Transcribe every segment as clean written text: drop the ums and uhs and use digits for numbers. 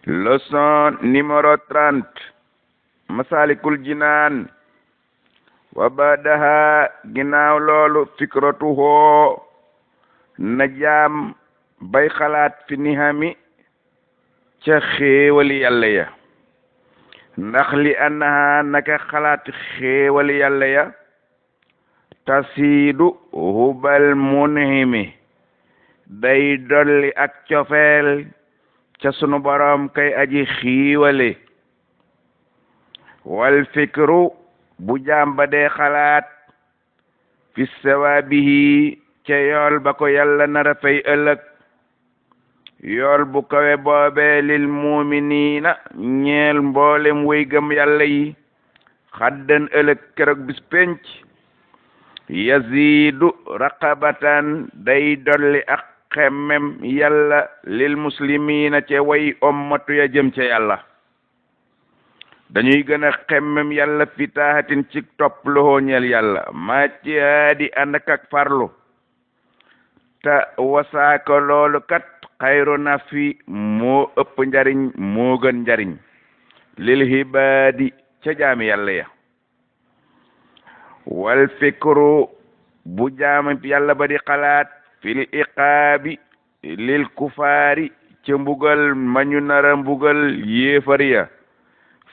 leçon numéro 30 masalikul jinaan wa badaha ginnaaw loolu fikratuhu na jaam bay xalaat fi nihami ca xéewali yàlla ya ndax li annaha naka xalaat xéewali yàlla ya tasiidu hubal munhimi day dolli ak cofeel ca sunu borom kay aji xiiwale wal fikru bu jaam ba dee xalaat fi sawaabihi ca yool ba ko yàlla nara fay ëllëg yool bu kawe boobee lil muuminiina ñeel mboolem way gëm yàlla yi xaddan ëllëg keroog bis penc yaziidu raqabatan day dolli ak xemmem yàlla lil muslimiina ca way ommatu ya jëm ca yàlla dañuy gën a xemmem yàlla fi taahatin ci topp loxoo ñeel yàlla maa ci haadi ànd ak farlu te wasaaka loolu kat xayru nafi moo ëpp njariñ moo gën njariñ lil hibaadi ca jaami yàlla ya wal fikru bu jaami yàlla ba di xalaat fil iqaabi lil kufaari ca mbugal mañu nara mbugal yéefar ya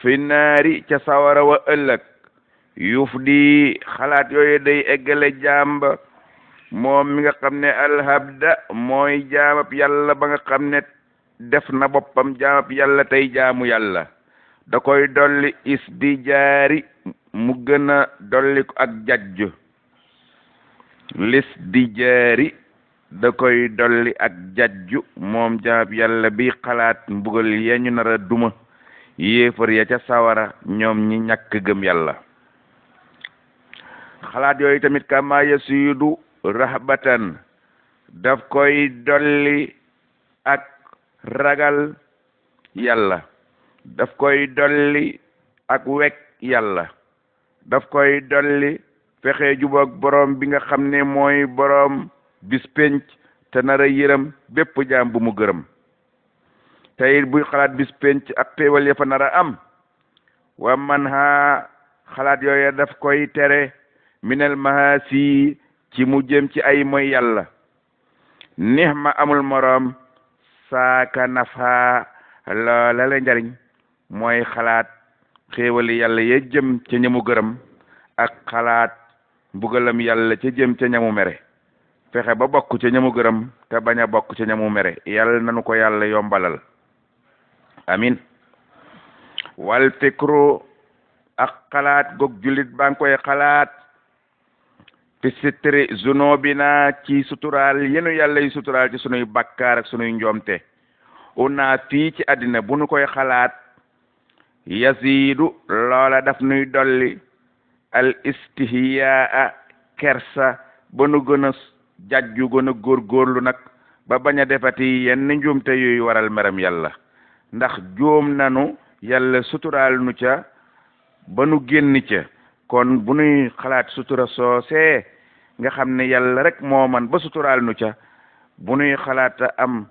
fi naari ca sawara wa ëllëg yuuf di xalaat yooyu day eggale jàmba moom mi nga xam ne alhabda mooy jaamab yàlla ba nga xam ne def na boppam jaamab yàlla tey jaamu yàlla da koy dolli isdijaari mu gën a dolli ko ak jajju lisdijaari da koy dolli ak jajju moom jaamab yàlla bi xalaat mbugal yeñu nar a duma yéefar ya ca sawara ñoom ñi ñàkk gëm yàlla xalaat yooyu tamit kama yasiidu rahbatan daf koy dolli ak ragal yàlla daf koy dolli ak wekk yàlla daf koy dolli fexe jubóog boroom bi nga xam ne mooy boroom bis penc te nar a yërëm bépp jaam bu mu gërëm tey buy xalaat bis penc ak xéewal ya fa nar a am wa man ha xalaat yooya daf koy tere minal mahasi ci mu jëm ci ay moy yàlla neex ma amul moroom saaka nafa loola la njariñ mooy xalaat xéewali yàlla ya jëm ca ñamu gërëm ak xalaat mbugalam yàlla ca jëm ca ñamu mere fexe ba bokk ca ñamu gërëm te bañ a bokk ca ñamu mere yàlla nanu ko yàlla yombalal amin wal fikru ak xalaat gog julit baa ngi koy xalaat fi sitri zunubina ci suturaal yenu yàlla yi suturaal ci sunuy bakkaar ak sunuy njoomte una fii ci àddina bu nu koy xalaat yazidu loola daf nuy dolli al istihyaa kersa ba nu gën a jajju gën a góorgóorlu nag ba bañ a defati yenn njuumte yuy waral meram yàlla ndax juum nanu yàlla suturaal nu ca ba nu génn ca kon bu nuy xalaat sutura soosee nga xam ne yàlla rek moo man ba suturaal nu ca bu nuy xalaat am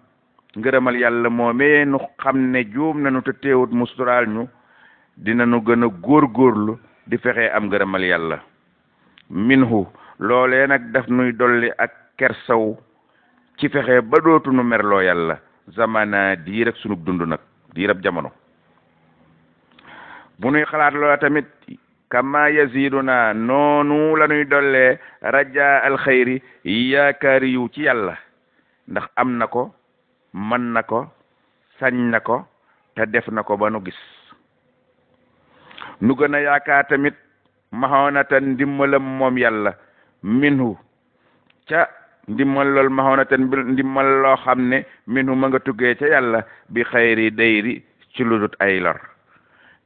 ngërëmal yàlla moomee nu xam ne juum nanu te teewut mu suturaal ñu dina nu gën a góorgóorlu di fexe am ngërëmal yàlla minhu loolee nag daf nuy dolli ak kersaw ci fexe ba dootu nu merloo yàlla zamana diir ak sunub dund nag diirab jamono bu nuy xalaat loola tamit kama yaziduna noonu la nuy dollee raja alxayri yaakaari yiw ci yàlla ndax am na ko mën na ko sañ na ko te def na ko ba nu gis nu gën a yaakaar tamit mahonatan ndimmalam moom yàlla minhu ca ndimmal lool mahonatan ndimmal loo xam ne minhu ma nga tuggee ca yàlla bi xayri dayri ci ludut ay lor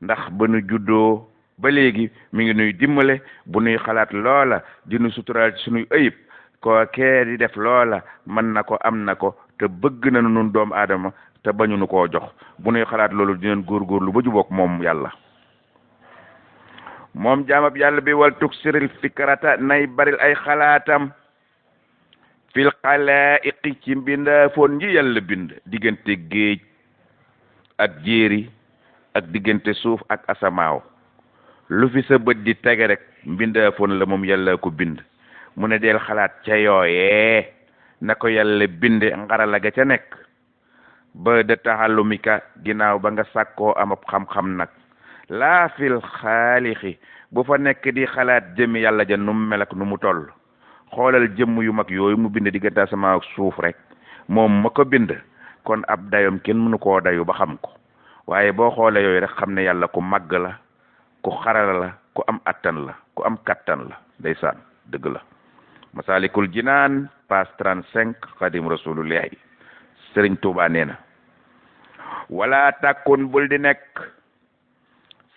ndax ba nu juddoo ba léegi mi ngi nuy dimbale bu nuy xalaat loola di nu suturaal ci sunuy ayib koo kee di def loola mën na ko am na ko te bëgg na nun doomu aadama te bañu nu koo jox bu nuy xalaat loolu dinañ góorgóorlu ba jubóog moom yàlla moom jaamab yàlla bi wal tuksiril fikrata nay baril ay xalaatam fil xalaa'iqi ci mbindaa foon nji yàlla bind diggante géej ak jéeri ak diggante suuf ak asamaaw lu fi sa bët di tege rek mbindaafoon la moom yàlla ko bind mu ne del xalaat ca yooyee na ko yàlla binde ngarala ga ca nekk ba de taxallumika ginnaaw ba nga sàkkoo am ab xam-xam nag laa fil xaalixi bu fa nekk di xalaat jëmi yàlla ja nu mu mel ak nu mu toll xoolal jëmm yu mag yooyu mu bind diggante asamaan ak suuf rek moom ma ko bind kon ab dayom kenn mënu koo dayu ba xam ko waaye boo xoolee yooyu rek xam ne yàlla ku màgg la ku xarala la ku am attan la ku am kattan la ndeysaan dëgg la masalikul jinaan page 35 xadim rasulullahi sëriñ Tuubaa nee na wala takkun bul di nekk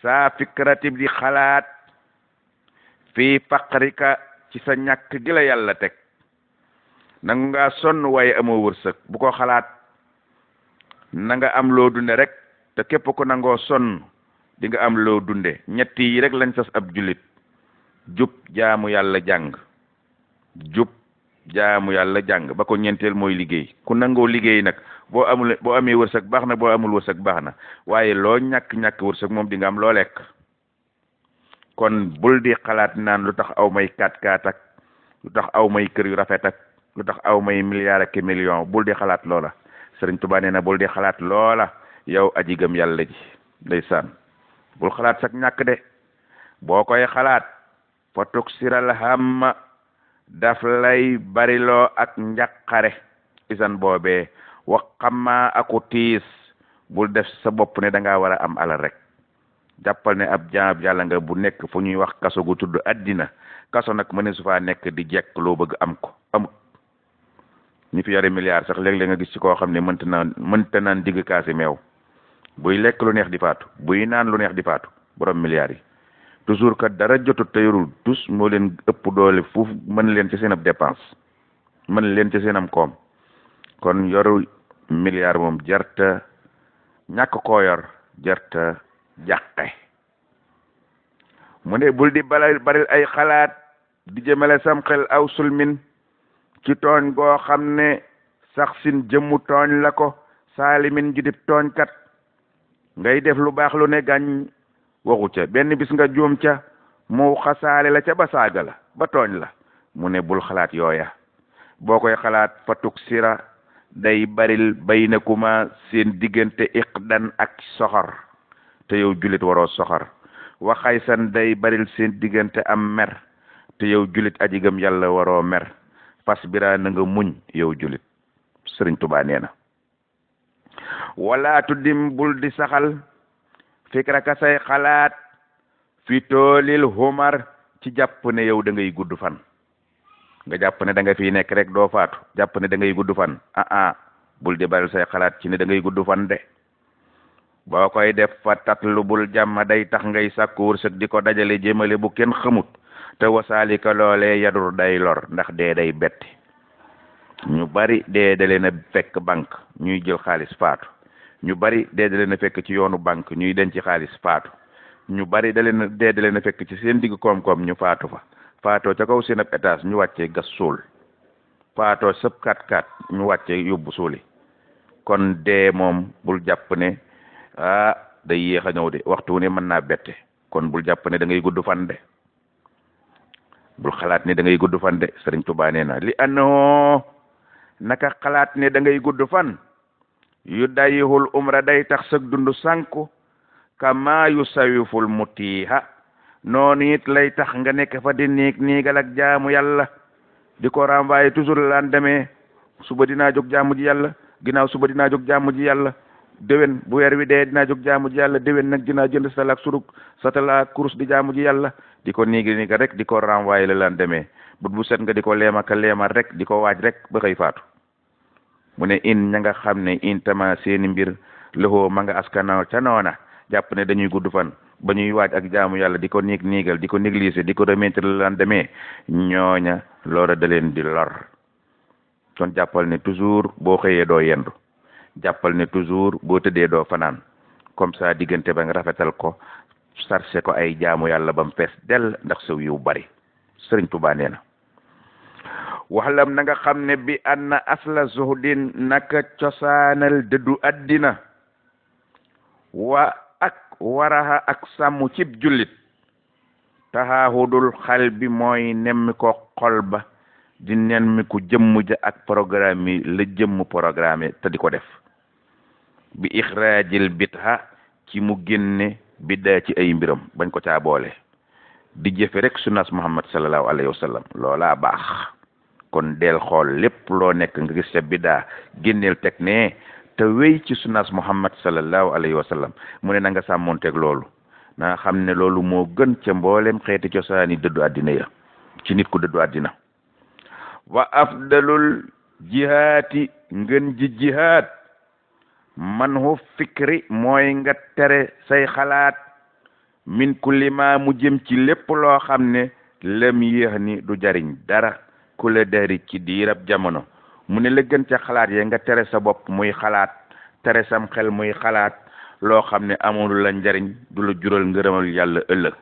saa fikratib di xalaat fii faqrika ci sa ñàkk gi la yàlla teg nangu nga sonn waaye amoo wërsëg bu ko xalaat na nga am loo dunde rek te képp ko nangoo sonn di nga am loo dunde ñett yi rek lañ sas ab jullit jub jaamu yàlla jàng jub jaamu yàlla jàng ba ko ñeenteel mooy liggéey ku nangoo liggéey nag boo amee wërsëg baax na boo amul wërsëg baax na waaye loo ñàkk wërsëg moom di nga am loo lekk kon bul di xalaat naan lu tax aw may 4x4 ak lu tax aw may kër yu rafet ak lu tax aw may milliard ak million bul di xalaat loola Sëriñ Tuubaa nee na bul di xalaat loola yow aji gëm yàlla ji ndeysaan bul xalaat sax ñàkk de boo koy xalaat fa tuksiral hamma daf lay bariloo ak njàqare isan boobee wax xammaa aku tiis bul def sa bopp ne da ngaa war a am alal rek jàppal ne ab jaam yàlla nga bu nekk fu ñuy wax kaso gu tudd addina kaso nag mëne su faa nekk di jekk loo bëgg am ko amut ñi fi yore milliard sax léeg-léeg nga gis ci koo xam ne mënta naan digg kaasi meew buy lekk lu neex di faatu buy naan lu neex di faatu borom milliards yi toujours que dara jotut te yorul tous moo leen ëpp doole fuuf mën leen ci seen ab dépense mën leen ci seen am koom kon yoru milliard moom jarta ñàkk koo yor jarta jàqe mu ne bul di baril ay xalaat di jëmale sam xel aw sulmin ci tooñ goo xam ne sax sin jëmmu tooñ la ko saalimin judib tooñkat ngay def lu baax lu ne gàñ waxu ca benn bis nga juum ca mu xasaale la ca ba saaga la ba tooñ la mu ne bul xalaat yooya boo koy xalaat fatuk sira day baril baynakuma seen diggante iqdan ak soxor te yow julit waroo soxor waxay san day baril seen diggante am mer te yow julit aji gëm yàlla waroo mer fas bira na nga muñ yow julit Sëriñ Tuubaa nee na wala tuddim bul di saxal fikraka say xalaat fi toolil humar ci jàpp ne yow da ngay gudd fan nga jàpp ne da nga fiy nekk rek doo faatu jàpp ne da ngay gudd fan bul di baril say xalaat ci ne da ngay gudd fan de boo koy def fa tatlu bul jàmm day tax ngay sàkku wërsëg di ko dajale jëmale bu kenn xamut te wasaalika loolee yadur day lor ndax dee day betti ñu bari dee da leen a fekk banque ñuy jël xaalis faatu ñu bari dee da leen a fekk ci yoonu banque ñuy denc xaalis faatu ñu bari da leen a fekk ci seen digg koom-koom ñu faatu fa faatoo ca kaw seen ab étage ñu wàccee gas suul faatoo sëb 4x4 ñu wàccee yóbbu suuli kon dee moom bul jàpp ne day yéex a ñëw de waxtu ne mën naa bette kon bul jàpp ne da ngay gudd fan de bul xalaat ne da ngay gudd fan de Sëriñ Tuubaa nee na li annoo naka xalaat ne da ngay gudd fan yu dayihul umra day tax sag dund sànku kama yu sawiful mutiha noonu it lay tax nga nekk fa di niigal ak jaamu yàlla di ko renvoyer toujours laan demee suba dinaa jóg jaamu ji yàlla ginnaaw suba dinaa jóg jaamu ji yàlla déwén bu weer wi dee dinaa jóg jaamu ji yàlla déwén nag dinaa jënd satala ak surug satala kurus di jaamu ji yàlla di ko niigi rek di ko renvoyer la laan demee bu set nga di ko leemaka leemal rek di ko waaj rek ba xëy faatu mu ne in ña nga xam ne in tama seeni mbir loxoo ma nga askanaaw ca noona jàpp ne dañuy gudd fan ba ñuy waaj ak jaamu yàlla di ko niigal di ko négliger di ko remettre la laan demee ñooña loola da leen di lor kon jàppal ne toujours boo xëyee doo yendu jàppal ne toujours boo tëddee doo fanaan comme ça diggante ba nga rafetal ko sarse ko ay jaamu yàlla ba mu fees dell ndax saw yu bari Sëriñ Tuubaa nee na waxlam na nga xam ne bi anna asla zuhdin naka cosaanal dëddu addina wa ak waraxa ak sàmm cib jullit taxaahudul xal bi mooy nemmi ko xol ba di nemmi ku jëmm ja ak programme yi la jëmm programme te di ko def bi ixraajil bitha ci mu génne biddaa ci ay mbiram bañ ko caa boole di jëfe rek sunnas muhammad sallallahu alayhi wa sallam loolaa baax kon del xool lépp loo nekk nga gis ca biddaa génneel teg ne te wéy ci sunnas muhammad sallallahu alayhi wa sallam mu ne na nga sàmmonteeg loolu na nga xam ne loolu moo gën ca mboolem xeeti cosaani dëddu àddina ya ci nit ku dëddu àddina wa afdalul jihaati ngën ji jihaat man hu fikri mooy nga tere say xalaat min kulli ma mu jëm ci lépp loo xam ne lam yéex ni du jariñ dara ku la dari ci diirab jamono mu ne la gën ca xalaat ye nga tere sa bopp muy xalaat tere sam xel muy xalaat loo xam ne amul la njariñ du la jural ngërëmal yàlla ëllëg